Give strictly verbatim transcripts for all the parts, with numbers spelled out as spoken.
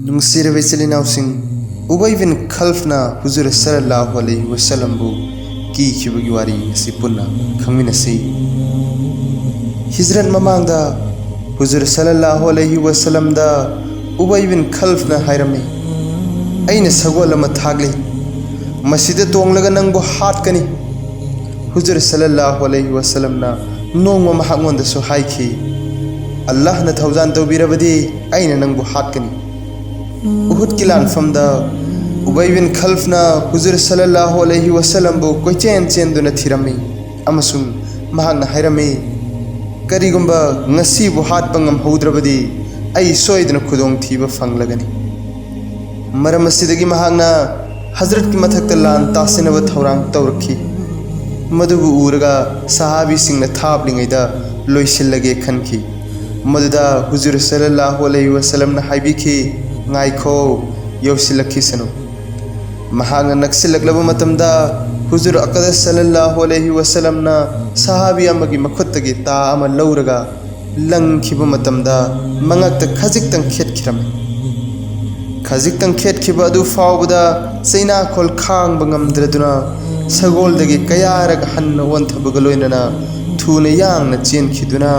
ꯅꯨꯡꯁꯤꯔꯕ ꯏꯆꯤꯜ ꯏꯅꯥꯎꯁꯤꯡ, ꯎꯕꯩ ꯕꯤꯟ ꯈꯜꯐꯅ ꯍꯨꯖꯨꯔ ꯁꯜꯂꯜꯂꯥꯍꯨ ꯑꯂꯩꯍꯤ ꯋꯥꯁꯜꯂꯝꯕꯨ ꯀꯤꯈꯤꯕꯒꯤ ꯋꯥꯔꯤ ꯑꯁꯤ ꯄꯨꯟꯅ ꯈꯪꯃꯤꯟꯅꯁꯤ꯫ ꯍꯤꯖ꯭ꯔꯠ ꯃꯃꯥꯡꯗ ꯍꯨꯖꯨꯔ ꯁꯜꯂꯜꯂꯥꯍꯨ ꯑꯂꯩꯍꯤ ꯋꯥꯁꯜꯂꯝꯗ ꯎꯕꯩ ꯕꯤꯟ ꯈꯜꯐꯅ ꯍꯥꯏꯔꯝꯃꯤ, "ꯑꯩꯅ ꯁꯒꯣꯜ ꯑꯃ ꯊꯥꯛꯂꯤ, ꯃꯁꯤꯗ ꯇꯣꯡꯂꯒ ꯅꯪꯕꯨ ꯍꯥꯠꯀꯅꯤ꯫" ꯍꯨꯖꯨꯔ ꯁꯜꯂꯜꯂꯥꯍꯨ ꯑꯂꯩꯍꯤ ꯋꯥꯁꯜꯂꯝꯅ ꯅꯣꯡꯃ ꯃꯍꯥꯛꯉꯣꯟꯗꯁꯨ ꯍꯥꯏꯈꯤ, "ꯑꯜꯂꯥꯍꯅ ꯊꯧꯖꯥꯟ ꯇꯧꯕꯤꯔꯕꯗꯤ ꯑꯩꯅ ꯅꯪꯕꯨ ꯍꯥꯠꯀꯅꯤ꯫" ꯎꯍꯨꯗꯀꯤ ꯂꯥꯟꯐꯝꯗ ꯎꯕꯩ ꯕꯤꯟ ꯈꯜꯐꯅ ꯍꯨꯖꯨꯔ ꯁꯜꯂꯜꯂꯥꯍꯨ ꯑꯂꯩꯍꯤ ꯋꯥꯁꯜꯂꯝꯕꯨ ꯀꯣꯏꯆꯦꯟ ꯆꯦꯟꯗꯨꯅ ꯊꯤꯔꯝꯃꯤ ꯑꯃꯁꯨꯡ ꯃꯍꯥꯛꯅ ꯍꯥꯏꯔꯝꯃꯤ, "ꯀꯔꯤꯒꯨꯝꯕ ꯉꯁꯤꯕꯨ ꯍꯥꯠꯄ ꯉꯝꯍꯧꯗ꯭ꯔꯕꯗꯤ ꯑꯩ ꯁꯣꯏꯗꯅ ꯈꯨꯗꯣꯡꯊꯤꯕ ꯐꯪꯂꯒꯅꯤ꯫" ꯃꯔꯝ ꯑꯁꯤꯗꯒꯤ ꯃꯍꯥꯛꯅ ꯍꯖꯔꯠꯀꯤ ꯃꯊꯛꯇ ꯂꯥꯟ ꯇꯥꯁꯤꯟꯅꯕ ꯊꯧꯔꯥꯡ ꯇꯧꯔꯛꯈꯤ꯫ ꯃꯗꯨꯕꯨ ꯎꯔꯒ ꯁꯍꯥꯕꯤꯁꯤꯡꯅ ꯊꯥꯞꯂꯤꯉꯩꯗ ꯂꯣꯏꯁꯤꯜꯂꯒꯦ ꯈꯟꯈꯤ꯫ ꯃꯗꯨꯗ ꯍꯨꯖꯨꯔ ꯁꯜꯂꯜꯂꯥꯍꯨ ꯑꯂꯩꯍꯤ ꯋꯥꯁꯜꯂꯝꯅ ꯍꯥꯏꯕꯤꯈꯤ, "ꯉꯥꯏꯈꯣ, ꯌꯧꯁꯤꯜꯂꯛꯈꯤꯁꯅꯨ꯫" ꯃꯍꯥꯛꯅ ꯅꯛꯁꯤꯜꯂꯛꯂꯕ ꯃꯇꯝꯗ ꯍꯨꯖꯨꯔ ꯑꯀꯗꯁ ꯁꯜꯂꯜꯂꯥꯍꯨ ꯑꯂꯩꯍꯤ ꯋꯥꯁꯜꯂꯝꯅ ꯁꯍꯥꯕꯤ ꯑꯃꯒꯤ ꯃꯈꯨꯠꯇꯒꯤ ꯇꯥ ꯑꯃ ꯂꯧꯔꯒ ꯂꯪꯈꯤꯕ ꯃꯇꯝꯗ ꯃꯉꯛꯇ ꯈꯖꯤꯛꯇꯪ ꯈꯦꯠꯈꯤꯔꯝꯃꯤ꯫ ꯈꯖꯤꯛꯇꯪ ꯈꯦꯠꯈꯤꯕ ꯑꯗꯨ ꯐꯥꯎꯕꯗ ꯆꯩꯅꯥꯈꯣꯜ ꯈꯥꯡꯕ ꯉꯝꯗ꯭ꯔꯗꯨꯅ ꯁꯒꯣꯜꯗꯒꯤ ꯀꯌꯥꯔꯛ ꯍꯟꯅ ꯑꯣꯟꯊꯕꯒ ꯂꯣꯏꯅꯅ ꯊꯨꯅ ꯌꯥꯡꯅ ꯆꯦꯟꯈꯤꯗꯨꯅ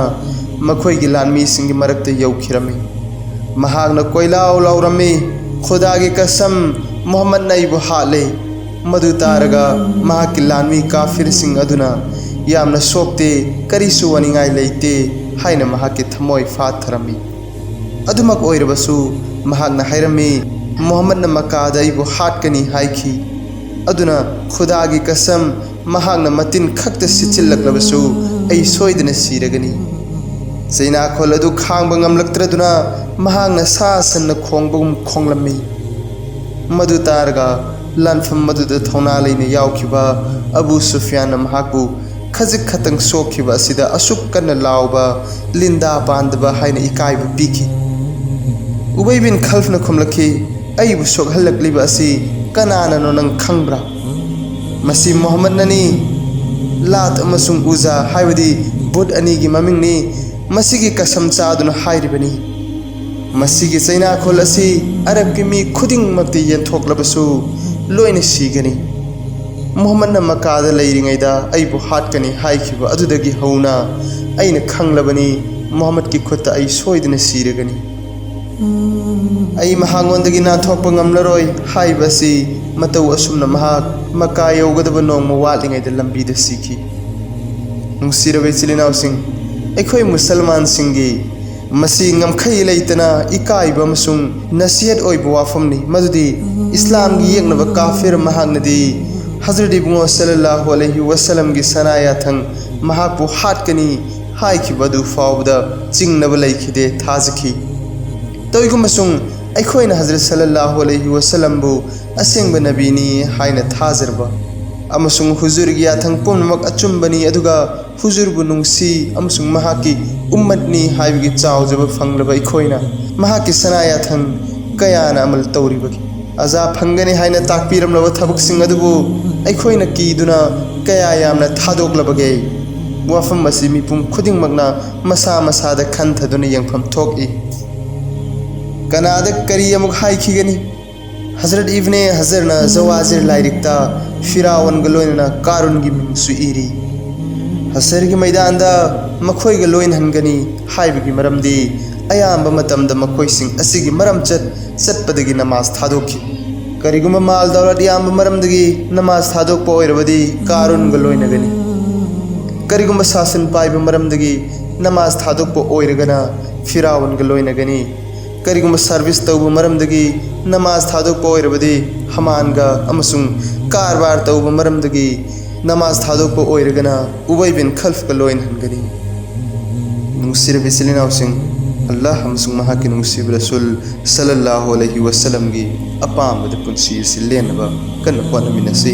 ꯃꯈꯣꯏꯒꯤ ꯂꯥꯟꯃꯤꯁꯤꯡꯒꯤ ꯃꯔꯛꯇ ꯌꯧꯈꯤꯔꯝꯃꯤ꯫ ꯃꯍꯥꯛꯅ ꯀꯣꯏꯂꯥꯎ ꯂꯥꯎꯔꯝꯃꯤ, "ꯈꯨꯗꯥꯒꯤ ꯀꯁꯝ, ꯃꯨꯍꯝꯃꯗꯅ ꯑꯩꯕꯨ ꯍꯥꯠꯂꯦ꯫" ꯃꯗꯨ ꯇꯥꯔꯒ ꯃꯍꯥꯛꯀꯤ ꯂꯥꯟꯃꯤ ꯀꯥꯐꯤꯔꯁꯤꯡ ꯑꯗꯨꯅ, "ꯌꯥꯝꯅ ꯁꯣꯛꯇꯦ, ꯀꯔꯤꯁꯨ ꯋꯥꯅꯤꯡꯉꯥꯏ ꯂꯩꯇꯦ" ꯍꯥꯏꯅ ꯃꯍꯥꯛꯀꯤ ꯊꯃꯣꯏ ꯐꯥꯊꯔꯝꯃꯤ꯫ ꯑꯗꯨꯃꯛ ꯑꯣꯏꯔꯕꯁꯨ ꯃꯍꯥꯛꯅ ꯍꯥꯏꯔꯝꯃꯤ, "ꯃꯨꯍꯝꯃꯗꯅ ꯃꯀꯥꯗ ꯑꯩꯕꯨ ꯍꯥꯠꯀꯅꯤ ꯍꯥꯏꯈꯤ꯫ ꯑꯗꯨꯅ ꯈꯨꯗꯥꯒꯤ ꯀꯁꯝ, ꯃꯍꯥꯛꯅ ꯃꯇꯤꯟ ꯈꯛꯇ ꯁꯤꯠꯆꯤꯜꯂꯛꯂꯕꯁꯨ ꯑꯩ ꯁꯣꯏꯗꯅ ꯁꯤꯔꯒꯅꯤ꯫" ꯆꯩꯅꯥꯈꯣꯜ ꯑꯗꯨ ꯈꯥꯡꯕ ꯉꯝꯂꯛꯇ꯭ꯔꯗꯨꯅ ꯃꯍꯥꯛꯅ ꯁꯥ ꯁꯟꯅ ꯈꯣꯡꯕꯒꯨꯝ ꯈꯣꯡꯂꯝꯃꯤ꯫ ꯃꯗꯨ ꯇꯥꯔꯒ ꯂꯥꯟꯐꯝ ꯑꯗꯨꯗ ꯊꯧꯅꯥ ꯂꯩꯅ ꯌꯥꯎꯈꯤꯕ ꯑꯕꯨ ꯁꯨꯐꯤꯌꯥꯟꯅ ꯃꯍꯥꯛꯄꯨ ꯈꯖꯤꯛ ꯈꯛꯇꯪ ꯁꯣꯛꯈꯤꯕ ꯑꯁꯤꯗ ꯑꯁꯨꯛ ꯀꯟꯅ ꯂꯥꯎꯕ ꯂꯤꯟꯗꯥ ꯄꯥꯟꯗꯕ ꯍꯥꯏꯅ ꯏꯀꯥꯏꯕ ꯄꯤꯈꯤ꯫ ꯎꯕꯩ ꯕꯤꯟ ꯈꯜꯐꯅ ꯈꯨꯝꯂꯛꯈꯤ, "ꯑꯩꯕꯨ ꯁꯣꯛꯍꯜꯂꯛꯂꯤꯕ ꯑꯁꯤ ꯀꯅꯥꯅꯅꯣ ꯅꯪ ꯈꯪꯕ꯭ꯔꯥ? ꯃꯁꯤ ꯃꯨꯍꯝꯃꯗꯅꯅꯤ꯫ ꯂꯥꯠ ꯑꯃꯁꯨꯡ ꯎꯖꯥ ꯍꯥꯏꯕꯗꯤ ꯕꯨꯠ ꯑꯅꯤꯒꯤ ꯃꯃꯤꯡꯅꯤ꯫ ꯃꯁꯤꯒꯤ ꯀꯁꯝ ꯆꯥꯗꯨꯅ ꯍꯥꯏꯔꯤꯕꯅꯤ꯫" ꯃꯁꯤꯒꯤ ꯆꯩꯅꯥꯈꯣꯜ ꯑꯁꯤ ꯑꯔꯕꯀꯤ ꯃꯤ ꯈꯨꯗꯤꯡꯃꯛꯇ ꯌꯦꯟꯊꯣꯛꯂꯕꯁꯨ ꯂꯣꯏꯅ ꯁꯤꯒꯅꯤ꯫ ꯃꯨꯍꯝꯃꯗꯅ ꯃꯀꯥꯗ ꯂꯩꯔꯤꯉꯩꯗ ꯑꯩꯕꯨ ꯍꯥꯠꯀꯅꯤ ꯍꯥꯏꯈꯤꯕ ꯑꯗꯨꯗꯒꯤ ꯍꯧꯅ ꯑꯩꯅ ꯈꯪꯂꯕꯅꯤ, ꯃꯨꯍꯝꯃꯗꯀꯤ ꯈꯨꯠꯇ ꯑꯩ ꯁꯣꯏꯗꯅ ꯁꯤꯔꯒꯅꯤ꯫ "ꯑꯩ ꯃꯍꯥꯛꯉꯣꯟꯗꯒꯤ ꯅꯥꯟꯊꯣꯛꯄ ꯉꯝꯂꯔꯣꯏ" ꯍꯥꯏꯕ ꯑꯁꯤ ꯃꯇꯧ ꯑꯁꯨꯝꯅ ꯃꯍꯥꯛ ꯃꯀꯥ ꯌꯧꯒꯗꯕ ꯅꯣꯡꯃ ꯋꯥꯠꯂꯤꯉꯩꯗ ꯂꯝꯕꯤꯗ ꯁꯤꯈꯤ꯫ ꯅꯨꯡꯁꯤꯔꯕ ꯏꯆꯤꯜ ꯏꯅꯥꯎꯁꯤꯡ, ꯑꯩꯈꯣꯏ ꯃꯨꯁꯜꯃꯥꯟꯁꯤꯡꯒꯤ ꯃꯁꯤ ꯉꯝꯈꯩ ꯂꯩꯇꯅ ꯏꯀꯥꯏꯕ ꯑꯃꯁꯨꯡ ꯅꯁꯤꯍꯠ ꯑꯣꯏꯕ ꯋꯥꯐꯝꯅꯤ, ꯃꯗꯨꯗꯤ ꯏꯁꯂꯥꯝꯒꯤ ꯌꯦꯛꯅꯕ ꯀꯥꯐꯤꯔ ꯃꯍꯥꯛꯅꯗꯤ ꯍꯖꯔꯠ ꯏꯕꯨꯡꯉꯣ ꯁꯜꯂꯜꯂꯥꯍꯨ ꯑꯂꯩꯍꯤ ꯋꯁꯜꯂꯝꯒꯤ ꯁꯅꯥ ꯌꯥꯊꯪ ꯃꯍꯥꯛꯄꯨ ꯍꯥꯠꯀꯅꯤ ꯍꯥꯏꯈꯤꯕ ꯑꯗꯨ ꯐꯥꯎꯕꯗ ꯆꯤꯡꯅꯕ ꯂꯩꯈꯤꯗꯦ, ꯊꯥꯖꯈꯤ꯫ ꯇꯧꯏꯒꯨꯝꯕꯁꯨꯡ ꯑꯩꯈꯣꯏꯅ ꯍꯖꯔꯠ ꯁꯜꯂꯜꯂꯥꯍꯨ ꯑꯂꯩꯍꯤ ꯋꯁꯜꯂꯝꯕꯨ ꯑꯁꯦꯡꯕ ꯅꯕꯤꯅꯤ ꯍꯥꯏꯅ ꯊꯥꯖꯔꯕ ꯑꯃꯁꯨꯡ ꯍꯨꯖꯨꯔꯒꯤ ꯌꯥꯊꯪ ꯄꯨꯝꯅꯃꯛ ꯑꯆꯨꯝꯕꯅꯤ, ꯑꯗꯨꯒ ꯍꯨꯖꯨꯔꯕꯨ ꯅꯨꯡꯁꯤ ꯑꯃꯁꯨꯡ ꯃꯍꯥꯛꯀꯤ ꯎꯝꯃꯠꯅꯤ ꯍꯥꯏꯕꯒꯤ ꯆꯥꯎꯖꯕ ꯐꯪꯂꯕ ꯑꯩꯈꯣꯏꯅ ꯃꯍꯥꯛꯀꯤ ꯁꯅꯥ ꯌꯥꯊꯪ ꯀꯌꯥꯅ ꯑꯃꯜ ꯇꯧꯔꯤꯕꯒꯦ? ꯑꯖꯥ ꯐꯪꯒꯅꯤ ꯍꯥꯏꯅ ꯇꯥꯛꯄꯤꯔꯝꯂꯕ ꯊꯕꯛꯁꯤꯡ ꯑꯗꯨꯕꯨ ꯑꯩꯈꯣꯏꯅ ꯀꯤꯗꯨꯅ ꯀꯌꯥ ꯌꯥꯝꯅ ꯊꯥꯗꯣꯛꯂꯕꯒꯦ? ꯋꯥꯐꯝ ꯑꯁꯤ ꯃꯤꯄꯨꯝ ꯈꯨꯗꯤꯡꯃꯛꯅ ꯃꯁꯥ ꯃꯁꯥꯗ ꯈꯟꯊꯗꯨꯅ ꯌꯦꯡꯐꯝ ꯊꯣꯛꯏ꯫ ꯀꯅꯥꯗ ꯀꯔꯤ ꯑꯃꯨꯛ ꯍꯥꯏꯈꯤꯒꯅꯤ? ꯍꯖꯔꯠ ꯏꯕꯅꯦ ꯍꯖꯔꯅ ꯖꯋꯥꯖꯤꯔ ꯂꯥꯏꯔꯤꯛꯇ ꯐꯤꯔꯥꯎꯟꯒ ꯂꯣꯏꯅꯅ ꯀꯥꯔꯨꯟꯒꯤ ꯃꯤꯡꯁꯨ ꯏꯔꯤ꯫ ꯍꯁꯔꯒꯤ ꯃꯩꯗꯥꯟꯗ ꯃꯈꯣꯏꯒ ꯂꯣꯏꯅꯍꯟꯒꯅꯤ ꯍꯥꯏꯕꯒꯤ ꯃꯔꯝꯗꯤ ꯑꯌꯥꯝꯕ ꯃꯇꯝꯗ ꯃꯈꯣꯏꯁꯤꯡ ꯑꯁꯤꯒꯤ ꯃꯔꯝ ꯆꯠ ꯆꯠꯄꯗꯒꯤ ꯅꯃꯥꯖ ꯊꯥꯗꯣꯛꯈꯤ꯫ ꯀꯔꯤꯒꯨꯝꯕ ꯃꯥꯜ ꯗꯧꯂꯠ ꯌꯥꯝꯕ ꯃꯔꯝꯗꯒꯤ ꯅꯃꯥꯖ ꯊꯥꯗꯣꯛꯄ ꯑꯣꯏꯔꯕꯗꯤ ꯀꯥꯔꯨꯟꯒ ꯂꯣꯏꯅꯒꯅꯤ꯫ ꯀꯔꯤꯒꯨꯝꯕ ꯁꯥꯁꯟ ꯄꯥꯏꯕ ꯃꯔꯝꯗꯒꯤ ꯅꯃꯥꯖ ꯊꯥꯗꯣꯛꯄ ꯑꯣꯏꯔꯒꯅ ꯐꯤꯔꯥꯎꯟꯒ ꯂꯣꯏꯅꯒꯅꯤ꯫ ꯀꯔꯤꯒꯨꯝꯕ ꯁꯥꯔꯚꯤꯁ ꯇꯧꯕ ꯃꯔꯝꯗꯒꯤ ꯅꯃꯥꯖ ꯊꯥꯗꯣꯛꯄ ꯑꯣꯏꯔꯕꯗꯤ ꯍꯃꯥꯟꯒ ꯑꯃꯁꯨꯡ ꯀꯔꯕꯥꯔ ꯇꯧꯕ ꯃꯔꯝꯗꯒꯤ ꯅꯃꯥꯖ ꯊꯥꯗꯣꯛꯄ ꯑꯣꯏꯔꯒꯅ ꯎꯕꯩ ꯕꯤꯟ ꯈꯜꯐꯀ ꯂꯣꯏꯅꯍꯟꯒꯅꯤ꯫ ꯅꯨꯡꯁꯤꯔꯕ ꯏꯆꯤꯜ ꯏꯅꯥꯎꯁꯤꯡ, ꯑꯜꯂꯥꯍ ꯑꯃꯁꯨꯡ ꯃꯍꯥꯛꯀꯤ ꯅꯨꯡꯁꯤꯕ ꯔꯁꯨꯜ ꯁꯜꯂꯜꯂꯥꯍꯨ ꯑꯂꯩꯍꯤ ꯋꯁꯜꯂꯝꯒꯤ ꯑꯄꯥꯝꯕꯗ ꯄꯨꯟꯁꯤ ꯑꯁꯤ ꯂꯦꯟꯅꯕ ꯀꯟꯅ ꯍꯣꯠꯅꯃꯤꯟꯅꯁꯤ꯫